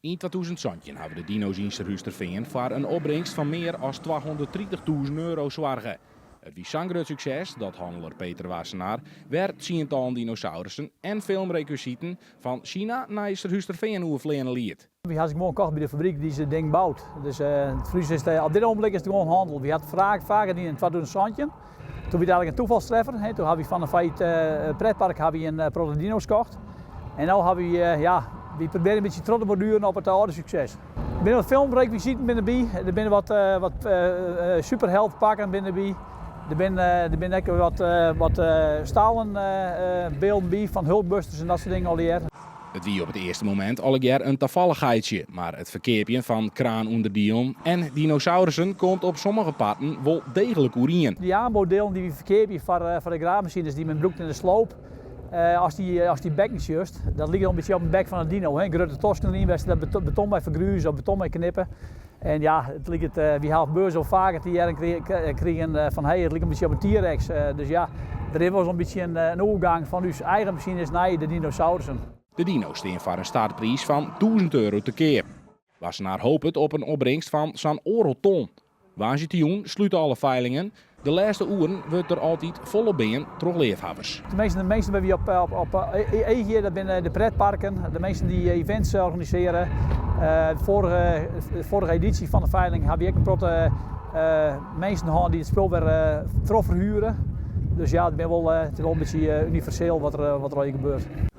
Yn 2017 hawwe de dino's yn Surhústerfean foar in opbringst fan mear as 230.000 euro soarge. It wie sa'n grut sukses dat hanneler Peter Wassenaar wer tsientallen dinosaurussen en filmrekwisiten fan Sina nei Surhústerfean oerfleane liet. Wy ha se gewoan kocht by de fabryk dy't se ding bout. Dus foar ús is it, op dit ogenblik is it gewoan hannel. Wy ha it faker dien yn 2017. Toen wie it eigenlik in tafalstreffer. Toen ha wy fan in feit pretpark ha wy in protte dino's kocht. En no ha wy, ja, wy probearje in bytsje troch te bordueren op it âlde sukses. Der binne wat filmrekwisiten binne derby, der binne wat, wat superheldpakken binne derby. Der binne, der binne ek wat, wat stalen bylden by fan Hulkbusters en dat soart dingen allegear. It wie op it earste momint allegear in tafallichheidsje, mar it ferkeapjen fan kraanûnderdielen en dinosaurussen komt op sommige parten wol deeglik oerien. Dy aanboudielen dy't wy ferkeapje foar de graafmasines dy't men brûkt yn de sloop, ast dy bekken sjochst, dat liket al in bytsje op in bek fan in dino. Hè? Grutte tosken deryn, wêr't se dat beton mei fergruze of beton mei knippe. En ja, it liket, wy ha op beurs al faker te hearren krigen fan hey, it liket in bytsje op in T-Rex. Dus ja, der is wol in bytsje in oergong fan ús eigen masines nei de dinosaurussen. De dino's stean foar in startpriis fan 1000 euro te keap. Wassenaar hopet op in opbringst fan sa'n oardel ton. Woansdeitejûn slute alle feilingen. De lêste oeren wurdt der altyd folop bean troch leafhawwers. De measten, de measten by wy op, op, op eagje, dat binne de pretparken, de measten dy't events organisearje. De foarige, de foarige edysje fan de feiling ha wy ek in protte minsken hân dy't it spul wer trochferhuere. Dus ja, it, bin wol, it is wol in bytsje universeel wat der, wat der allegear gebeurt.